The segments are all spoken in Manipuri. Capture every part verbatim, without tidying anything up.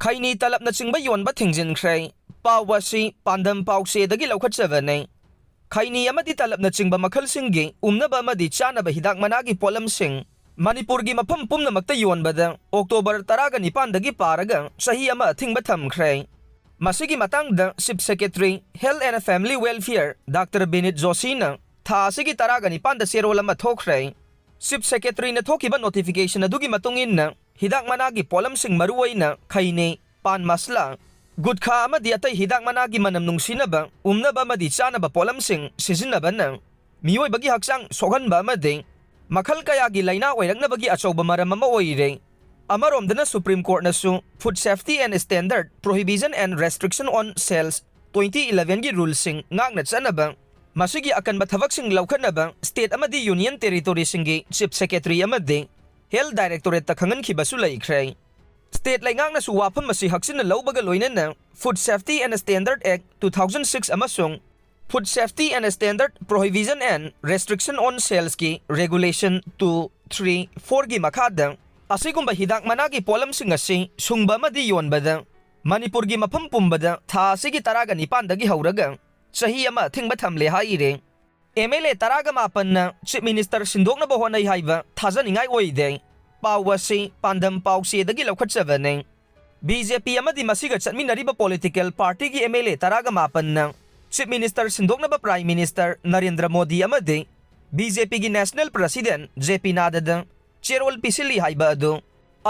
ꯈꯩꯅꯤ, ꯇꯂꯞꯅꯆꯤꯡꯕ ꯌꯣꯟꯕ ꯊꯤꯡꯖꯤꯟꯈ꯭ꯔꯦ꯫ ꯄꯥꯎ ꯑꯁꯤ ꯄꯥꯟꯗꯝ ꯄꯥꯎꯆꯦꯗꯒꯤ ꯂꯧꯈꯠꯆꯕꯅꯤ꯫ ꯈꯩꯅꯤ ꯑꯃꯗꯤ ꯇꯂꯞꯅꯆꯤꯡꯕ ꯃꯈꯜꯁꯤꯡꯒꯤ ꯎꯝꯅꯕ ꯑꯃꯗꯤ ꯆꯥꯅꯕ ꯍꯤꯗꯥꯛ ꯃꯅꯥꯒꯤ ꯄꯣꯠꯂꯝꯁꯤꯡ ꯃꯅꯤꯄꯨꯔꯒꯤ ꯃꯐꯝ ꯄꯨꯝꯅꯃꯛꯇ ꯌꯣꯟꯕꯗ ꯑꯣꯛꯇꯣꯕꯔ ꯇꯔꯥꯒ ꯅꯤꯄꯥꯟꯗꯒꯤ ꯄꯥꯔꯒ ꯆꯍꯤ ꯑꯃ ꯑꯊꯤꯡꯕ ꯊꯝꯈ꯭ꯔꯦ꯫ ꯃꯁꯤꯒꯤ ꯃꯇꯥꯡꯗ Chief Secretary, Health and Family Welfare, doctor Binit ꯖꯣꯁꯤꯅ ꯊꯥ ꯑꯁꯤꯒꯤ ꯇꯔꯥꯒ ꯅꯤꯄꯥꯟꯗ ꯆꯦꯔꯣꯜ ꯑꯃ ꯊꯣꯛꯈ꯭ꯔꯦ꯫ Chief Secretaryꯅ ꯊꯣꯛꯈꯤꯕ notification ꯑꯗꯨꯒꯤ ꯃꯇꯨꯡ ꯏꯟꯅ, ꯍꯤꯗꯥꯛ ꯃꯅꯥꯒꯤ ꯄꯣꯠꯂꯝꯁꯤꯡ, ꯃꯔꯨꯑꯣꯏꯅ ꯈꯩꯅꯤ, ꯄꯥꯟ ꯃꯁꯂꯥ, ꯒꯨꯠꯈꯥ ꯑꯃꯗꯤ ꯑꯇꯩ ꯍꯤꯗꯥꯛ ꯃꯅꯥꯒꯤ ꯃꯅꯝ ꯅꯨꯡꯁꯤꯅꯕ, ꯎꯝꯅꯕ ꯑꯃꯗꯤ ꯆꯥꯅꯕ ꯄꯣꯠꯂꯝꯁꯤꯡ ꯁꯤꯖꯤꯟꯅꯕꯅ ꯃꯤꯑꯣꯏꯕꯒꯤ ꯍꯛꯆꯥꯡ ꯁꯣꯛꯍꯟꯕ ꯑꯃꯗꯤ ꯃꯈꯜ ꯀꯌꯥꯒꯤ ꯂꯥꯏꯅꯥ ꯑꯣꯏꯔꯛꯅꯕꯒꯤ ꯑꯆꯧꯕ ꯃꯔꯝ ꯑꯃ ꯑꯣꯏꯔꯦ꯫ ꯑꯃꯔꯣꯝꯗꯅ Supreme Courtꯅꯁꯨ Food Safety and Standard Prohibition and Restriction on Sales twenty elevenꯒꯤ ruleꯁꯤꯡ ꯉꯥꯛꯅ ꯆꯠꯅꯕ, ꯃꯁꯤꯒꯤ ꯑꯀꯟꯕ ꯊꯕꯛꯁꯤꯡ ꯂꯧꯈꯠꯅꯕ state ꯑꯃꯗꯤ union territoryꯁꯤꯡꯒꯤ Chief Secretary ꯑꯃꯗꯤ Health Directorateꯇ ꯈꯪꯍꯟꯈꯤꯕꯁꯨ ꯂꯩꯈ꯭ꯔꯦ꯫ State ꯂꯩꯉꯥꯛꯅꯁꯨ ꯋꯥꯐꯝ ꯑꯁꯤ ꯍꯛꯆꯤꯟꯅ ꯂꯧꯕꯒ ꯂꯣꯏꯅꯅ Food Safety and Standard Act two thousand six ꯑꯃꯁꯨꯡ Food Safety and Standard Prohibition and Restriction on Salesꯀꯤ Regulation two, three, fourꯒꯤ ꯃꯈꯥꯗ ꯑꯁꯤꯒꯨꯝꯕ ꯍꯤꯗꯥꯛ ꯃꯅꯥꯒꯤ ꯄꯣꯠꯂꯝꯁꯤꯡ ꯑꯁꯤ ꯁꯨꯡꯕ ꯑꯃꯗꯤ ꯌꯣꯟꯕꯗ ꯃꯅꯤꯄꯨꯔꯒꯤ ꯃꯐꯝ ꯄꯨꯝꯕꯗ ꯊꯥ ꯑꯁꯤꯒꯤ ꯇꯔꯥꯒ ꯅꯤꯄꯥꯟꯗꯒꯤ ꯍꯧꯔꯒ ꯆꯍꯤ ꯑꯃ ꯑꯊꯤꯡꯕ ꯊꯝꯂꯦ ꯍꯥꯏꯔꯦ꯫ MLA ꯇꯔꯥꯒ ꯃꯥꯄꯟꯅ Chief Minister ꯁꯤꯟꯗꯣꯛꯅꯕ ꯍꯣꯠꯅꯩ ꯍꯥꯏꯕ ꯊꯥꯖꯅꯤꯡꯉꯥꯏ ꯑꯣꯏꯗꯦ꯫ ꯄꯥꯎ ꯑꯁꯤ ꯄꯥꯟꯗꯝ ꯄꯥꯎꯆꯦꯗꯒꯤ ꯂꯧꯈꯠꯆꯕꯅꯤ꯫ BJP ꯑꯃꯗꯤ ꯃꯁꯤꯒ ꯆꯠꯃꯤꯟꯅꯔꯤꯕ political partyꯒꯤ MLA ꯇꯔꯥꯒ ꯃꯥꯄꯟꯅ Chief Minister ꯁꯤꯟꯗꯣꯛꯅꯕ Prime Minister Narendra Modi ꯑꯃꯗꯤ BJPꯒꯤ National President JP ꯅꯥꯗꯗ ꯆꯦꯔꯣꯜ ꯄꯤꯁꯤꯜꯂꯤ ꯍꯥꯏꯕ ꯑꯗꯨ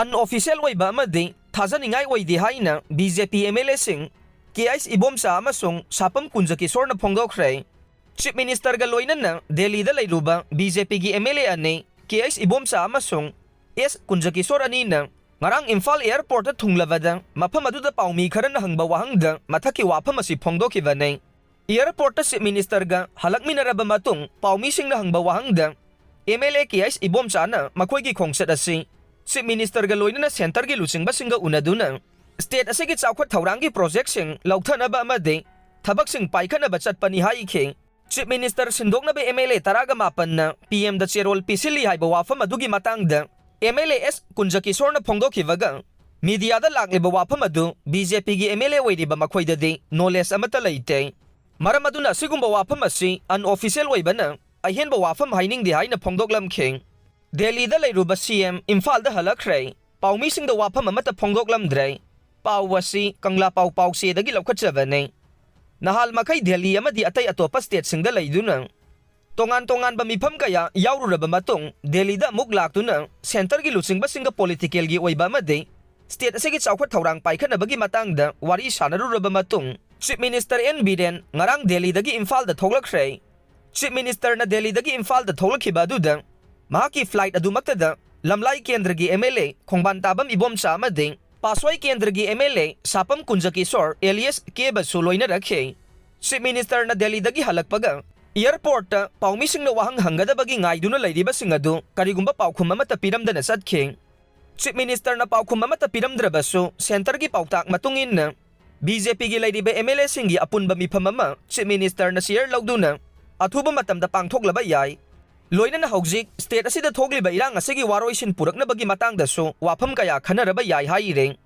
unofficial ꯑꯣꯏꯕ ꯑꯃꯗꯤ ꯊꯥꯖꯅꯤꯡꯉꯥꯏ ꯑꯣꯏꯗꯦ ꯍꯥꯏꯅ BJP MLAꯁꯤꯡ KH ꯏꯕꯣꯝꯆꯥ ꯑꯃꯁꯨꯡ ꯁꯥꯄꯝ ꯀꯨꯟꯖꯀꯤꯁꯣꯔꯅ ꯐꯣꯡꯗꯣꯛꯈ꯭ꯔꯦ꯫ Chief Ministerꯒ ꯂꯣꯏꯅꯅ ꯗꯦꯜꯂꯤꯗ ꯂꯩꯔꯨꯕ BJPꯒꯤ MLA ꯑꯅꯤ KH ꯏꯕꯣꯝꯆꯥ ꯑꯃꯁꯨꯡ S ꯀꯨꯟꯖꯀꯤꯁꯣꯔ ꯑꯅꯤꯅ ꯉꯔꯥꯡ ꯏꯝꯐꯥꯜ airportꯇ ꯊꯨꯡꯂꯕꯗ ꯃꯐꯝ ꯑꯗꯨꯗ ꯄꯥꯎꯃꯤ ꯈꯔꯅ ꯍꯪꯕ ꯋꯥꯍꯪꯗ ꯃꯊꯛꯀꯤ ꯋꯥꯐꯝ ꯑꯁꯤ ꯐꯣꯡꯗꯣꯛꯈꯤꯕꯅꯤ꯫ Airportꯇ Chief Ministerꯒ ꯍꯜꯂꯛꯃꯤꯟꯅꯔꯕ ꯃꯇꯨꯡ ꯄꯥꯎꯃꯤꯁꯤꯡꯅ ꯍꯪꯕ ꯋꯥꯍꯪꯗ MLA KH ꯏꯕꯣꯝꯆꯥꯅ ꯃꯈꯣꯏꯒꯤ ꯈꯣꯡꯆꯠ ꯑꯁꯤ Chief Ministerꯒ ꯂꯣꯏꯅꯅ centreꯒꯤ ꯂꯨꯆꯤꯡꯕꯁꯤꯡꯒ ꯎꯅꯗꯨꯅ state ꯑꯁꯤꯒꯤ ꯆꯥꯎꯈꯠ ꯊꯧꯔꯥꯡꯒꯤ projectꯁꯤꯡ ꯂꯧꯊꯅꯕ ꯑꯃꯗꯤ ꯊꯕꯛꯁꯤꯡ ꯄꯥꯏꯈꯠꯅꯕ ꯆꯠꯄꯅꯤ ꯍꯥꯏꯈꯤ꯫ Chief Minister ꯁꯤꯟꯗꯣꯛꯅꯕ MLA ꯇꯔꯥꯒ ꯃꯥꯄꯟꯅ PMꯗ ꯆꯦꯔꯣꯜ ꯄꯤꯁꯤꯜꯂꯤ ꯍꯥꯏꯕ ꯋꯥꯐꯝ ꯑꯗꯨꯒꯤ ꯃꯇꯥꯡꯗ MLA S ꯀꯨꯟꯖꯀꯤꯁꯣꯔꯅ ꯐꯣꯡꯗꯣꯛꯈꯤꯕꯒ ꯃꯤꯗꯤꯌꯥꯗ ꯂꯥꯛꯂꯤꯕ ꯋꯥꯐꯝ ꯑꯗꯨ ꯕꯤ ꯖꯦ ꯄꯤꯒꯤ ꯑꯦꯝ ꯑꯦꯜ ꯑꯦ ꯑꯣꯏꯔꯤꯕ ꯃꯈꯣꯏꯗꯗꯤ ꯅꯣꯂꯦꯖ ꯑꯃꯠꯇ ꯂꯩꯇꯦ꯫ ꯃꯔꯝ ꯑꯗꯨꯅ ꯑꯁꯤꯒꯨꯝꯕ ꯋꯥꯐꯝ ꯑꯁꯤ ꯑꯟꯑꯣꯐꯤꯁꯤꯌꯦꯜ ꯑꯣꯏꯕꯅ ꯑꯍꯦꯟꯕ ꯋꯥꯐꯝ ꯍꯥꯏꯅꯤꯡꯗꯦ ꯍꯥꯏꯅ ꯐꯣꯡꯗꯣꯛꯂꯝꯈꯤ꯫ ꯗꯦꯜꯂꯤꯗ ꯂꯩꯔꯨꯕ ꯁꯤ ꯑꯦꯝ ꯏꯝꯐꯥꯜꯗ ꯍꯜꯂꯛꯈ꯭ꯔꯦ꯫ ꯄꯥꯎꯃꯤꯁꯤꯡꯗ ꯋꯥꯐꯝ ꯑꯃꯠꯇ ꯐꯣꯡꯗꯣꯛꯂꯝꯗ꯭ꯔꯦ꯫ ꯄꯥꯎ ꯑꯁꯤ ꯀꯪꯂꯥ ꯄꯥꯎ ꯄꯥꯎꯆꯦꯗꯒꯤ ꯂꯧꯈꯠꯆꯕꯅꯤ꯫ ꯅꯍꯥꯜ ꯃꯈꯩ ꯗꯦꯜꯂꯤ ꯑꯃꯗꯤ ꯑꯇꯩ ꯑꯇꯣꯞꯄ ꯁ꯭ꯇꯦꯠꯁꯤꯡꯗ ꯂꯩꯗꯨꯅ ꯇꯣꯉꯥꯟ ꯇꯣꯉꯥꯟꯕ ꯃꯤꯐꯝ ꯀꯌꯥ ꯌꯥꯎꯔꯨꯔꯕ ꯃꯇꯨꯡ ꯗꯦꯜꯂꯤꯗ ꯑꯃꯨꯛ ꯂꯥꯛꯇꯨꯅ ꯁꯦꯟꯇꯔꯒꯤ ꯂꯨꯆꯤꯡꯕꯁꯤꯡꯒ ꯄꯣꯂꯤꯇꯤꯀꯦꯜꯒꯤ ꯑꯣꯏꯕ ꯑꯃꯗꯤ ꯁ꯭ꯇꯦꯠ ꯑꯁꯤꯒꯤ ꯆꯥꯎꯈꯠ ꯊꯧꯔꯥꯡ ꯄꯥꯏꯈꯠꯅꯕꯒꯤ ꯃꯇꯥꯡꯗ ꯋꯥꯔꯤ ꯁꯥꯟꯅꯔꯨꯔꯕ ꯃꯇꯨꯡ ꯆꯤꯐ ꯃꯤꯅꯤꯁꯇꯔ ꯑꯦꯟ ꯕꯤꯔꯦꯟ ꯉꯔꯥꯡ ꯗꯦꯜꯂꯤꯗꯒꯤ ꯏꯝꯐꯥꯜꯗ ꯊꯣꯛꯂꯛꯈ꯭ꯔꯦ꯫ ꯆꯤꯐ ꯃꯤꯅꯤꯁꯇꯔꯅ ꯗꯦꯜꯂꯤꯗꯒꯤ ꯏꯝꯐꯥꯜꯗ ꯊꯣꯛꯂꯛꯈꯤꯕ ꯑꯗꯨꯗ ꯃꯍꯥꯛꯀꯤ ꯐ꯭ꯂꯥꯏꯠ ꯑꯗꯨꯃꯛꯇꯗ ꯂꯝꯂꯥꯏ ꯀꯦꯟꯗ꯭ꯔꯒꯤ ꯑꯦꯝ ꯑꯦꯜ ꯑꯦ ꯈꯣꯡꯕꯥꯟ ꯇꯥꯕꯝ ꯏꯕꯣꯝꯆꯥ ꯑꯃꯗꯤ ꯄꯥꯁꯣꯏ ꯀꯦꯟꯗ꯭ꯔꯒꯤ ꯑꯦꯝ ꯑꯦꯜ ꯑꯦ ꯁꯥꯄꯝ ꯀꯨꯟꯖꯀꯤꯁꯣꯔ ꯑꯦꯂꯤꯌꯁ ꯀꯦꯕꯁꯨ ꯂꯣꯏꯅꯔꯛꯈꯤ꯫ ꯆꯤꯐ ꯃꯤꯅꯤꯁꯇꯔꯅ ꯗꯦꯜꯂꯤꯗꯒꯤ ꯍꯜꯂꯛꯄꯒ ꯑꯦꯌꯔꯄꯣꯔꯠꯇ ꯄꯥꯎꯃꯤꯁꯤꯡꯅ ꯋꯥꯍꯪ ꯍꯪꯒꯗꯕꯒꯤ ꯉꯥꯏꯗꯨꯅ ꯂꯩꯔꯤꯕꯁꯤꯡ ꯑꯗꯨ ꯀꯔꯤꯒꯨꯝꯕ ꯄꯥꯎꯈꯨꯝ ꯑꯃꯠꯇ ꯄꯤꯔꯝꯗꯅ ꯆꯠꯈꯤ꯫ ꯆꯤꯐ ꯃꯤꯅꯤꯁꯇꯔꯅ ꯄꯥꯎꯈꯨꯝ ꯑꯃꯠꯇ ꯄꯤꯔꯝꯗ꯭ꯔꯕꯁꯨ ꯁꯦꯟꯇꯔꯒꯤ ꯄꯥꯎꯇꯥꯛ ꯃꯇꯨꯡ ꯏꯟꯅ ꯕꯤ ꯖꯦ ꯄꯤꯒꯤ ꯂꯩꯔꯤꯕ ꯑꯦꯝ ꯑꯦꯜ ꯑꯦꯁꯤꯡꯒꯤ ꯑꯄꯨꯟꯕ ꯃꯤꯐꯝ ꯑꯃ ꯆꯤꯐ ꯃꯤꯅꯤꯁꯇꯔꯅ ꯆꯤꯌꯔ ꯂꯧꯗꯨꯅ ꯑꯊꯨꯕ ꯃꯇꯝꯗ ꯄꯥꯡꯊꯣꯛꯂꯕ ꯌꯥꯏ꯫ ꯂꯣꯏꯅꯅ ꯍꯧꯖꯤꯛ ꯁ꯭ꯇꯦꯠ ꯑꯁꯤꯗ ꯊꯣꯛꯂꯤꯕ ꯏꯔꯥꯡ ꯑꯁꯤꯒꯤ ꯋꯥꯔꯣꯏꯁꯤꯟ ꯄꯨꯔꯛꯅꯕꯒꯤ ꯃꯇꯥꯡꯗꯁꯨ ꯋꯥꯐꯝ ꯀꯌꯥ ꯈꯟꯅꯔꯕ ꯌꯥꯏ ꯍꯥꯏꯔꯤ꯫